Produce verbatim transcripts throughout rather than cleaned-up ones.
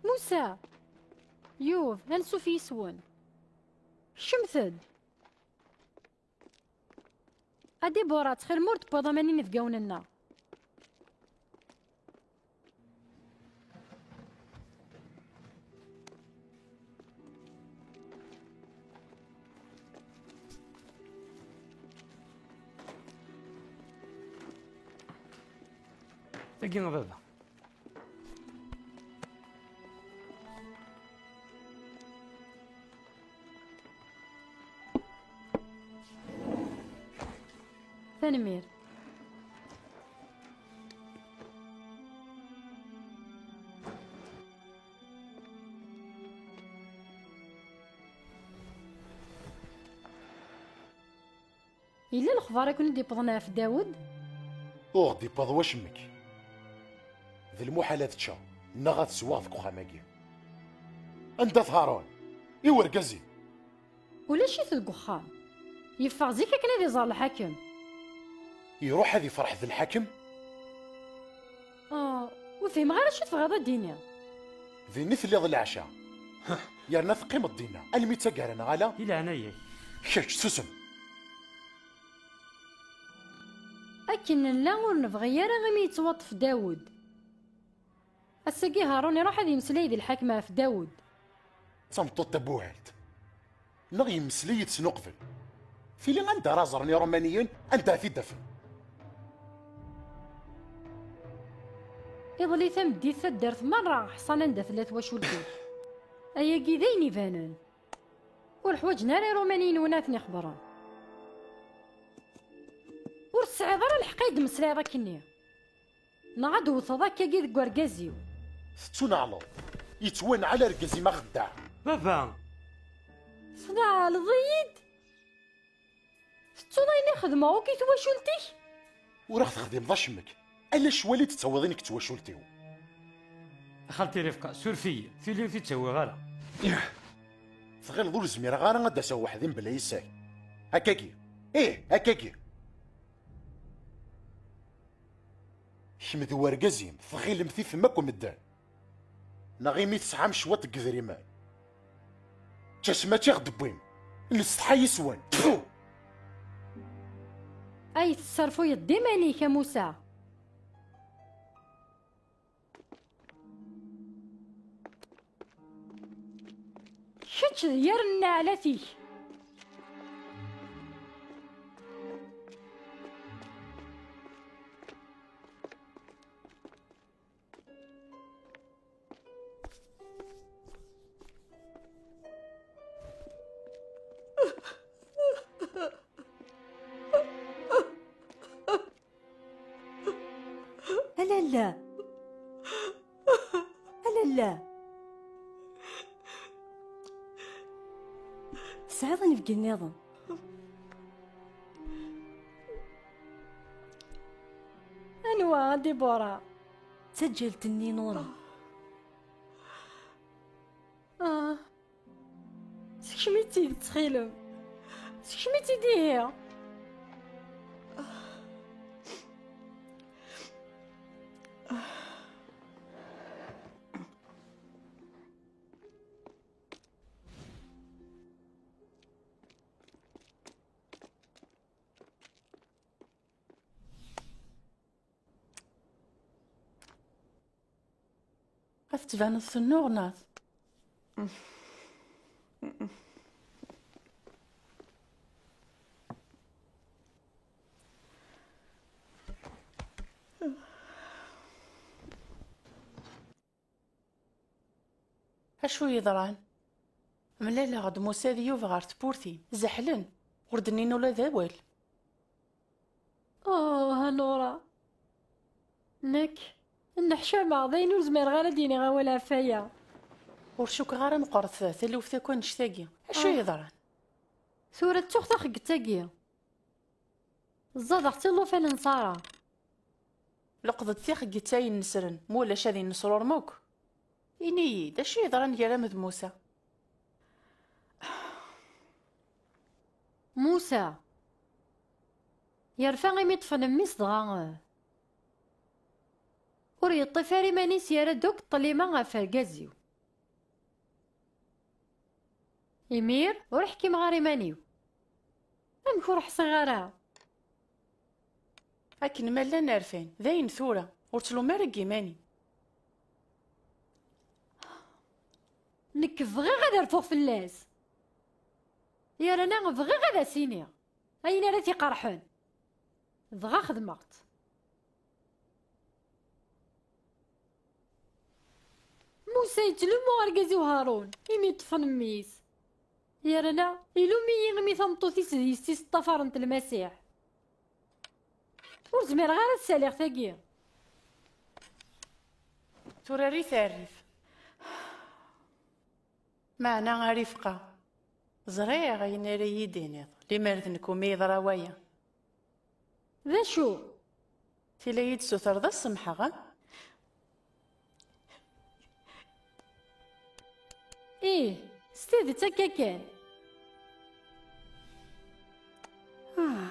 Musa! Yuf, ansuf yis-wen. Kecmet-d! A Dibura, ttxil-m ur d-tewwiḍ aman inebgawen-nneɣ. Tagi a baba. Tanemmirt. Yella lexbar i ken-id-iwwḍen ɣef Dawed? Ur ɣ-d-iwwiḍ wacemmek. D lmuḥal ad ččeɣ neɣ ad sweɣ deg uxxam-agi. Anda-t Haṛun? I wergaz-iw? Ulac-it deg uxxam. Yeffeɣ zik akken ad iẓer lḥakem. Iruḥ ad ifreḥ d lḥakem? Ah, ur fhimeɣ ara acu tebɣiḍ ad d-tiniḍ. Din i telliḍ leɛca. Yerna teqqimeḍ dinna almi d taggara, neɣ ala? Di leɛnaya-k. Kečč, susem! Akken nella ur nebɣi ara imi yettwaṭṭef Dawed. Ass-agi Haṛun iruḥ ad yemmeslay d lḥakem ɣef Dawed. D tameṭṭut tabuhalt. Neɣ yemmeslay yid-sen uqbel. Tili anda ara ẓren Iṛumaniyen, anda ara t-id-afen? Iḍelli tameddit taddart merra ḥṣan anda tella twacult-ik. Ayagi d ayen ibanen. Ur ḥwaǧen ara Iṛumaniyen win ara ten-ixebbren. Ur tesɛiḍ ara lḥeqq ad d-tmeslayeḍ akkenni. Neɣ ad d-tewteḍ akkagi deg urgaz-iw. Tettuneɛleḍ. Yettwanɛel argaz-im axeddaɛ. Baba! Tneɛleḍ-iyi-d? Tettuḍ ayen i xedmeɣ akk i twacult-ik? Ur aɣ-texdimeḍ acemmek. Ala ccwal i d-tettawiḍ i nekk d twacult-iw. A xalti Rifqa, suref-iyi, tili ur t-id-ttawiɣ ara. Tɣileḍ ur zmireɣ ara ad d-aseɣ weḥd-i mebla yis-k? Akkagi. Ih, akkagi. Kemm d wergaz-im tɣilem tifem akk medden. Neɣ imi tesɛam cwiṭ n yedrimen? Ččet mačči ɣ-d-wwim. Nsetḥa yis-wen. Tfu! Ay tesserfuyeḍ d iman-ik a Musa! Kečč d yir nneɛlat-ik. A lalla! A lalla! Tesɛiḍ inebgi nniḍen? Anwa, a Dibora? D taǧǧalt-nni Nora. Ah. Sekcem-itt-id, ttxil-m. Sekcem-itt-id ihi. Ad tettbaneḍ tennuɣnaḍ. Acu yeḍran? Mlaleɣ-d Musa d Yub ɣer tewwurt-im. Zeḥlen, ur d-nnin ula d awal. Oh, a Nora. Nekk, nneḥcameɣ, d ayen ur zmireɣ ara ad d-iniɣ awal ɣef waya. Ur cukkeɣ ara meqqret taluft akk annect-agi. Acu yeḍran? Tura ttuɣ taxeggett-agi. Ẓẓadeɣ-tt i llufan n Sara. Leqḍ-d tixeggett ay nnesren, ma ulac ad innesrurem akk. Ini-yi-d, acu yeḍran gar-am d Musa? Musa, yerfa imi ṭṭfen mmi-s dɣa, eh, ur yeṭṭif ara iman-is, yerra-d akk ṭṭlima ɣef argaz-iw. Imir, ur ḥkimeɣ ara iman-iw. Amek ur ḥṣiɣ ara? Akken ma llan rfan, d ayen tura, ur ttlumu ara deg yiman-im. Nekk bɣiɣ ad rfuɣ fell-as. Yerna bɣiɣ ad as-iniɣ ayen ara t-iqerḥen. Dɣa xedmeɣ-tt. Musa yettlummu argaz-iw Harun imi ṭṭfen mmi-s. Yerna ilum-iyi imi tameṭṭut-is d yessi-s ṭṭafarent Lmasiḥ. Ur zmireɣ ara ad saliɣ tagi. Tura rri tarrif. Meɛna a Rifqa, ẓriɣ ayen ara iyi-d-tiniḍ, limer d nekk umi yeḍra waya. D acu? Tili iyi-d-tessutreḍ ad semmḥeɣ, a? Ih, s tidet akka kan. Ah.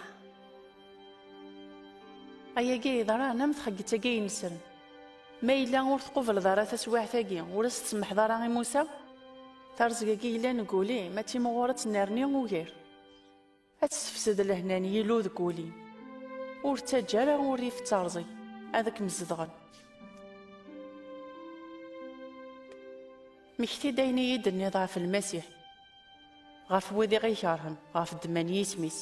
Ayagi yeḍran am txeyyet-agi inesren. Ma yella ur tqubleḍ ara taswiɛt-agi, ur as-tsemmeḥeḍ ara i Musa, tarẓeg-agi yellan deg wul-im ad timɣur ad tennerni ugar. Ad tessefsed lehna n Yillu deg wul-im. Ur ttaǧǧa ara urrif d terẓeg ad kem-zedɣen. Mmekti-d ayen i yi-d-tenniḍ ɣef Lmasiḥ, ɣef wid i ɣ-ikerhen, ɣef ddemma n yisem-is.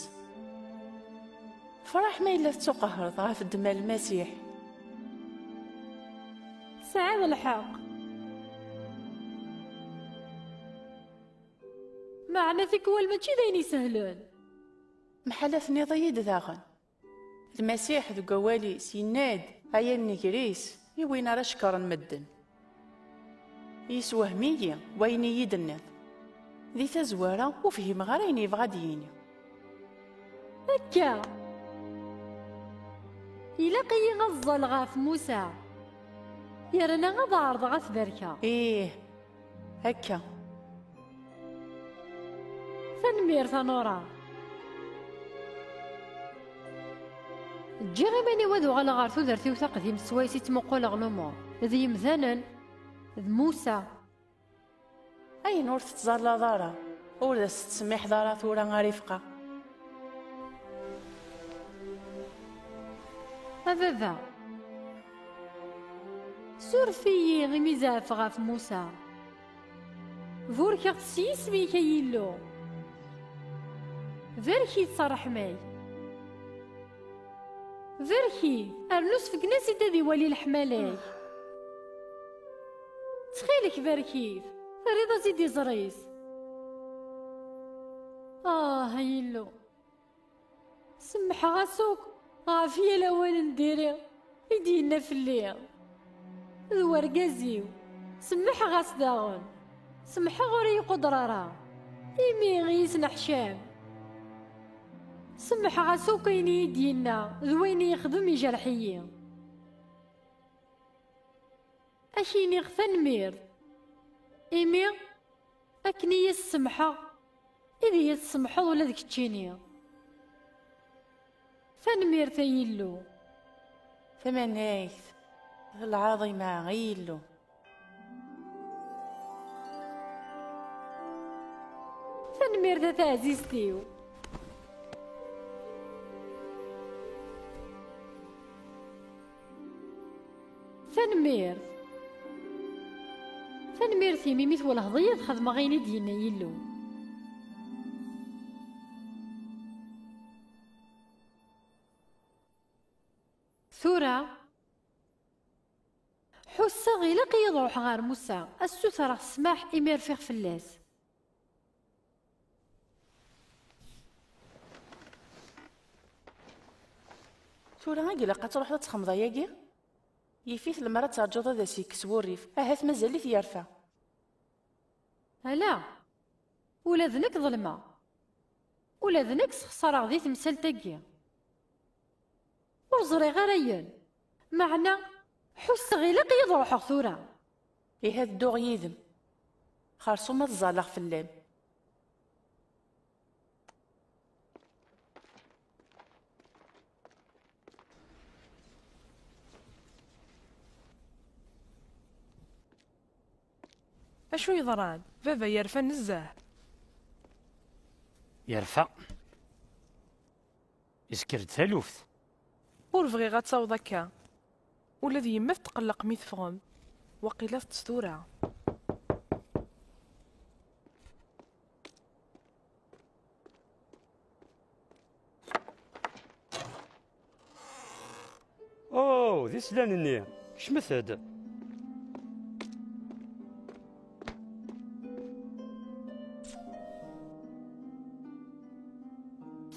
Ferḥ ma yella tettuqehreḍ ɣef ddemma n Lmasiḥ. Tesɛiḍ lḥeqq. Meɛna tikwal mačči d ayen isehlen. Mḥala tenniḍ-iyi-d daɣen. Lmasiḥ deg wawal-is yenna-d, aya nnger-is i win ara cekkren medden. Yessewhem-iyi wayen i yi-d-tenniḍ. Di tazwara ur fhimeɣ ara ayen yebɣa ad d-yini. Akka! Ilaq-iyi ad ẓẓalleɣ ɣef Musa, yerna ad ɛerḍeɣ ad t-barkeɣ. Ih, akka. Tanemmirt a Nora. Ǧǧiɣ iman-iw ad uɣaleɣ ɣer tudert-iw taqdimt swayes i ttmuquleɣ lumuṛ, d yemdanen, d Musa. Ayen ur tettẓallaḍ ara, ur d as-tettsemmiḥeḍ ara tura a Rifqa. A baba, suref-iyi imi zeɛfeɣ ɣef Musa. Burkeɣ-t s yisem-ik, ay Illu. Barek-it s ṛṛeḥma-k. Barek-it, rnu sfeggen-as-id ad iwali leḥmala-k. Ttxil-k, barek-it, terriḍ-as-id iẓri-s. Ah, ay Illu. Semmḥeɣ-as akk ɣef yal awal n diri i d-yenna fell-i. D wergaz-iw. Semmḥeɣ-as daɣen. Semmḥeɣ ur iyi-quder ara, imi i yi-sneḥcam. Semmḥeɣ-as akk ayen i yi-d-yenna d wayen i yexdem ijerḥ-iyi. Ad k-iniɣ tanemmirt, imi akken i yi-tsemḥeḍ, i d iyi-tsemmḥeḍ ula d keččini. Tanemmirt, ay Illu. Tamanegt, d lɛaḍima, ay Illu. Tanemmirt a taɛzizt-iw. Tanemmirt. Tanemmirt-im imi twellheḍ-iyi ad xedmeɣ ayen i d-yenna Yillu. Tura, ḥusseɣ ilaq-iyi ad ruḥeɣ ɣer Musa, ad s-sutreɣ ssmaḥ imi rfiɣ fell-as. Tura i ilaq ad truḥeḍ ad txedmeḍ ayagi? Yif-it lemmer ad terǧuḍ ad as-yekkes wurrif, ahat mazal-it yerfa. Ala, ula d nekk ḍelmeɣ. Ula d nekk sxeṣreɣ di temsalt-agi. Ur ẓriɣ ara ayen. Meɛna, ḥusseɣ ilaq-iyi ad ruḥeɣ tura. Ihi ad dduɣ yid-m. Xersum ad ẓẓalleɣ fell-am. Acu yeḍran? Baba yerfa nezzeh. Yerfa. Isker-d taluft. Ur bɣiɣ ad taweḍ akka. Ula d yemma tetqelleq mi teffɣem. Waqila teṭṭes tura. Oh, d islan-nni. Kecmet-d.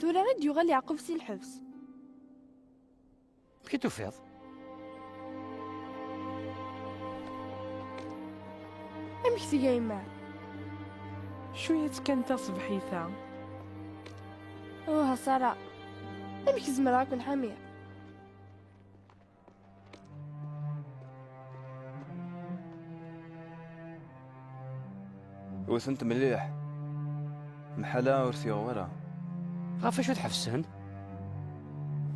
Tura i d-yuɣal Yeɛqub si lḥebs. Amek i tufiḍ? Amek tga yemma? Cwiya-tt kan taṣebḥit-a. Uh, a Sara, amek zemreɣ ad ken-ḥamiɣ? Wten-t mliḥ. Mḥala ur t-yuɣ wara. Ɣef acu tḥebsen?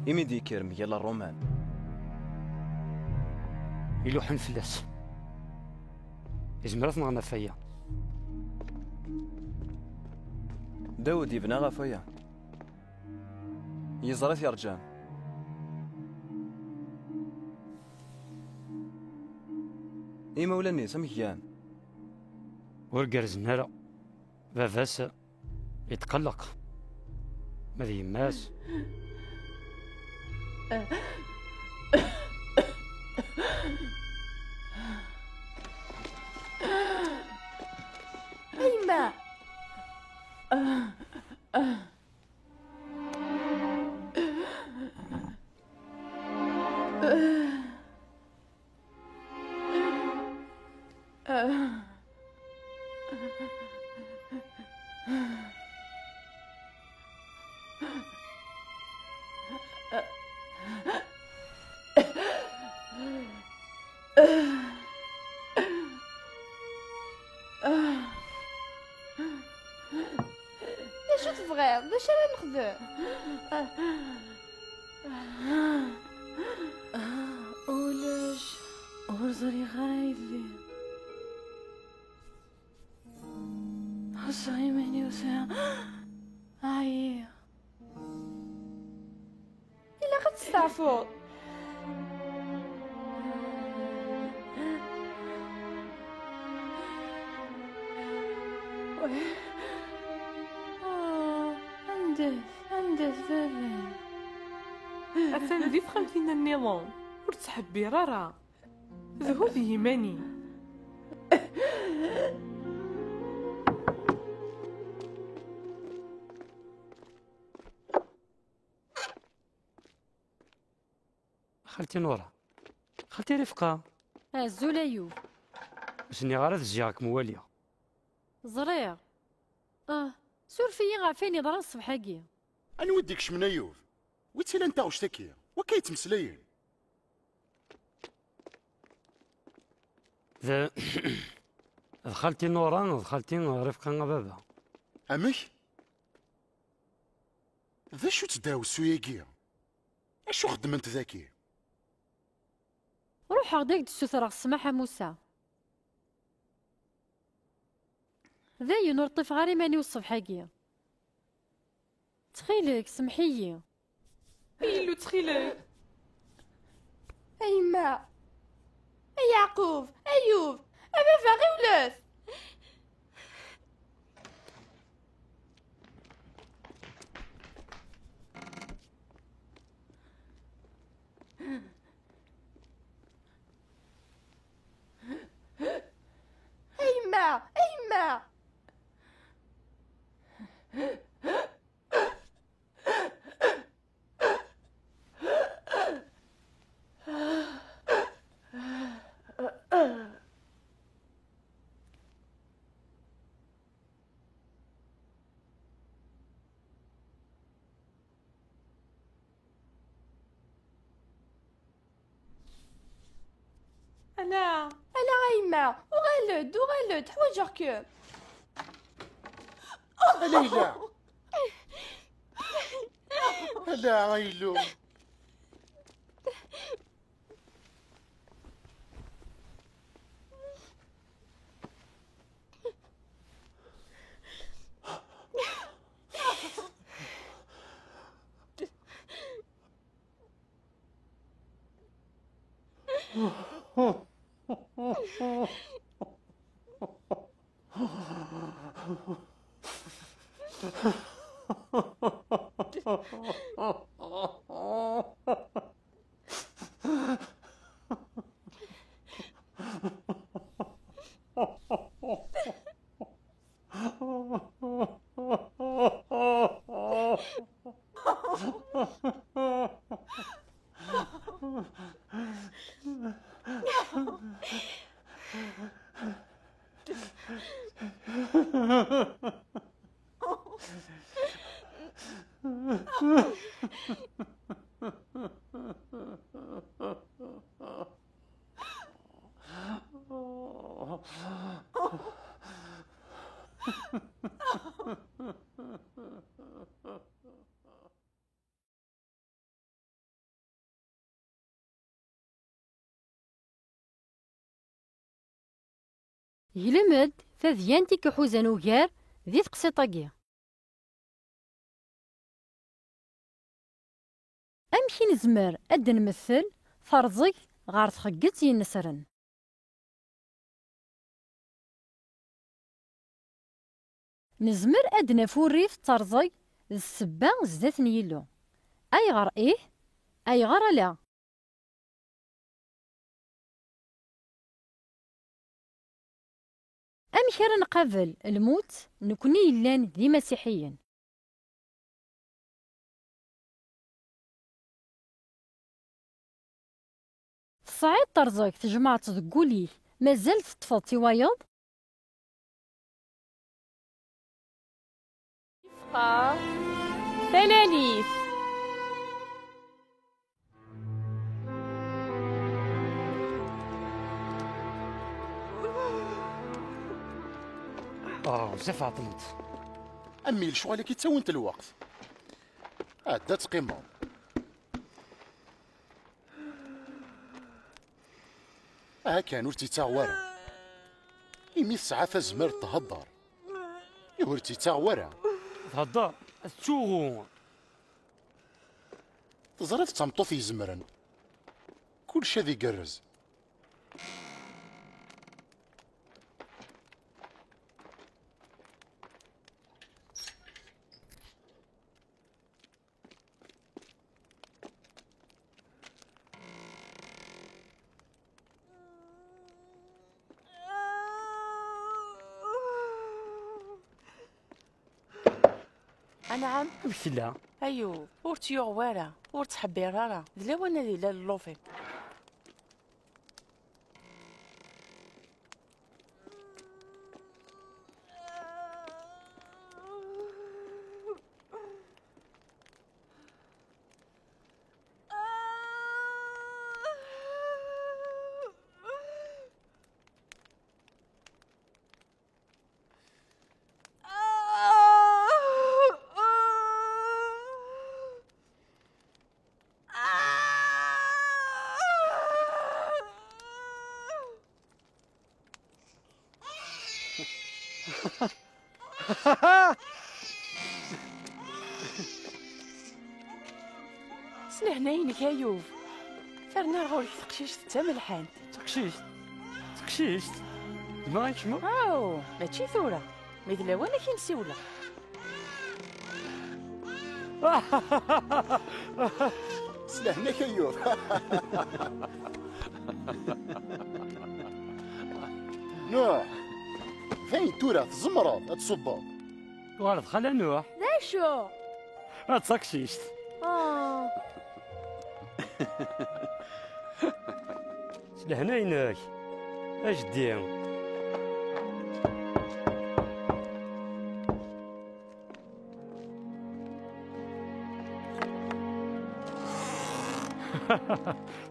Imi d-yekker mgal Ṛṛuman. Iluḥen fell-as. Izmer ad t-nɣen ɣef waya. Dawed yebna ɣef waya. Yeẓra-t yerǧa. Imawlan-is amek gan? Ur gerrzen ara. Baba-s yetqelleq. Ma d yemma-s? A yemma! D acu tebɣiḍ? D acu ara nexdem? Ulac, ur ẓriɣ ara yelli. Ḥusseɣ iman-iw sɛiɣ, ɛyiɣ. Ilaq ad testeɛfuḍ. Ah, anda-t, anda-t baba? Atan di texxamt-inna nniḍen. Ur ttḥebbir ara. Dhu d yiman-im. Xalti Nura. Xalti Rifqa. Azul a Yub. Ur s-nniɣ ara ad zziɣ ad kem-waliɣ. Ẓriɣ. Ah, suref-iyi ɣef wayen yeḍran ṣṣbeḥ-agi. Anwa i d-ikecmen a Yub? Wi tt-ilan taɣect-agi? Wakka yettmeslayen? D, d xalti Nura, d xalti Rifqa a baba. Amek? D acu-tt ddeɛwessu-agi? Acu xeddment dagi? Ruḥeɣ-d ad k-d-ssutreɣ ssmaḥ a Musa. Dayen ur ṭṭifeɣ ara iman-iw ṣṣbeḥ-agi. Ttxil-k, semmeḥ-iyi. Ay Illu, ttxil-k. A yemma! A Yeɛqub! Ayub! A baba, ɣiwlet! A yemma! A yemma! Ala! Ala a yemma! Uɣal-d, uɣal-d! Ḥwaǧeɣ-kem! Ala yella! Ala a Illu! Glem-d tadyant i k-iḥuzan ugar di teqsiṭ-agi. Amek i nezmer ad d-nmettel terẓeg ɣer txegget yennesren? Nezmer ad d-naf urrif d terẓeg d ssebba zdat n Yillu. Ayɣer ih? Ayɣer ala? Amek ara nqabel lmut, nekni yellan d imasiḥiyen? Tesɛiḍ terẓeg tjemɛeḍ-tt deg wul-ik, mazal teṭṭfeḍ-tt i wayeḍ? Yefqa talalit. Oh, bezzaf ɛeṭṭlent. A mmi, lecɣal-agi ttawint lweqt. Ɛedda ad teqqimeḍ. Aha kan, ur tt-yettaɣ wara. Imi tesɛa tazmert thedder. Ihi ur tt-yettaɣ wara. Thedder, tettsuɣu. Teẓriḍ d tameṭṭut izemren. Kullec ad igerrez. Anɛam. Amek tella? Ayub, ur tt-yuɣ wara, ur ttḥebbir ara. D lawan ad ilal llufin. S lehna-inek, Ayub. Terna ɣur-k teqcict d tamelḥant. Taqcict? Taqcict? Dima i kemm? Aw, mačči tura. Mi d lawan ad k-in-siwleɣ. S lehna-k, Ayub. Nuḥ, dayen tura tzemreḍ ad tṣubbeḍ. Tuɣaleḍ xala Nuḥ. D acu? D taqcict. Ah. S lehna-inek, a jeddi.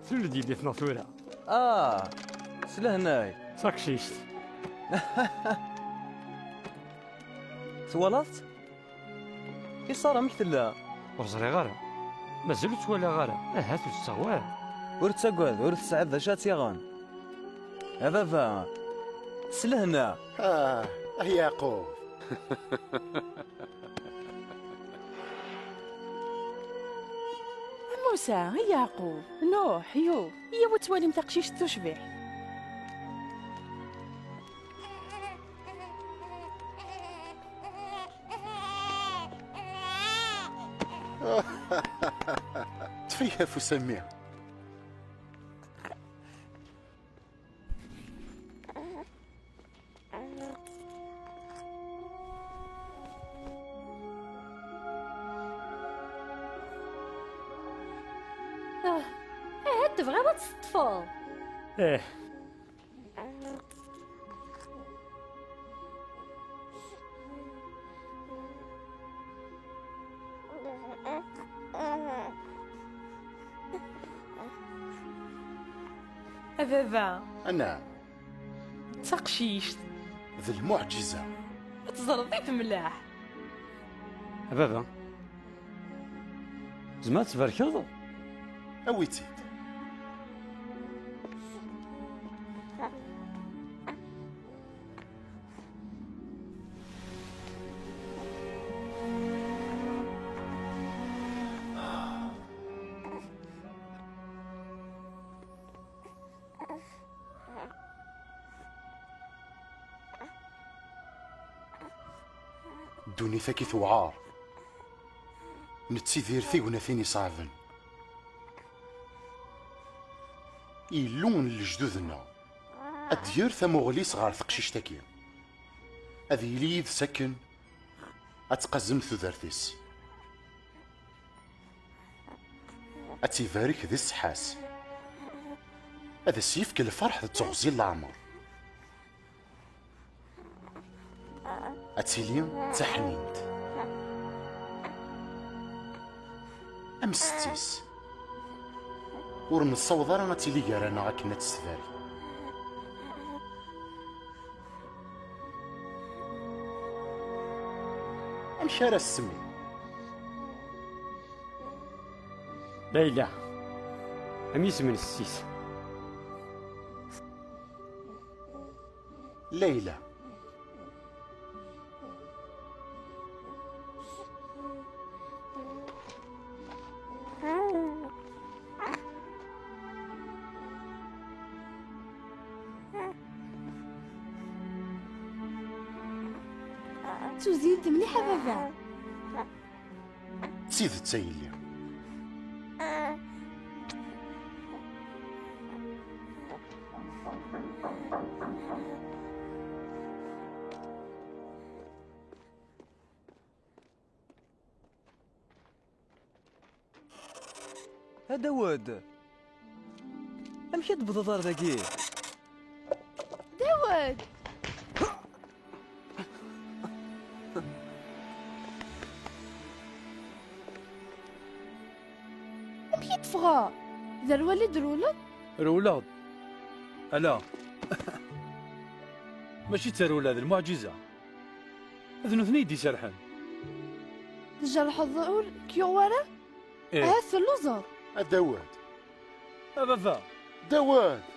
Tul-d yelli-tneɣ tura. Ah, s lehna-k. D taqcict. Twalaḍ-tt? I Ṣara amek tella? Ur ẓriɣ ara. Mazal ur tt-walaɣ ara. Ahat ur tettaɣ wara. Ur ttagad, ur tesɛiḍ d acu ad tt-yaɣen. A baba, s lehna. Ah, a Yeɛqub. Musa, a Yeɛqub, Nuḥ, Yub, iyyaw ad twalim taqcict tucbiḥt. Ṭṭef-iyi afus a mmi. Ah, ahat tebɣiḍ ad tt-teṭṭfeḍ. Ih. A baba. Anɛam. D taqcict. D lmuɛǧiza. Ad teẓreḍ i temleḥ. A baba, tzemreḍ ad tbarkeḍ? Awi-tt-id. Ddunit-agi tewɛer. Nettidir tignatin iṣeɛben. Illu n lejdud-nneɣ ad d-yerr tamuɣli-s ɣer teqcict-agi. Ad yili yid-s akken ad tqazem tudert-is. Ad tt-ibarek di ṣṣeḥḥa-s. Ad as-yefk lferḥ d teɣzi n leɛmer. Ad tili d taḥnint. Am setti-s. Ur nessaweḍ ara ad tili gar-aneɣ akken ad tt-tbarek. Amek ara s-semmi? Layla. Am yisem n setti-s. Layla. Tuzyint mliḥ a baba. D tidet a yelli. A Dawed! Amek i d-tewwḍeḍ ar dagi? Dawed! Amek i d-teffɣeḍ? D rwal i d-trewleḍ? Rewleɣ-d. Ala. Mačči d tarewla, d lmuɛǧiza. D nutni i d-iserḥen. Tjerḥeḍ ur k-yuɣ wara? Ih. Ahat telluẓeḍ. A Dawed. A baba. Dawed!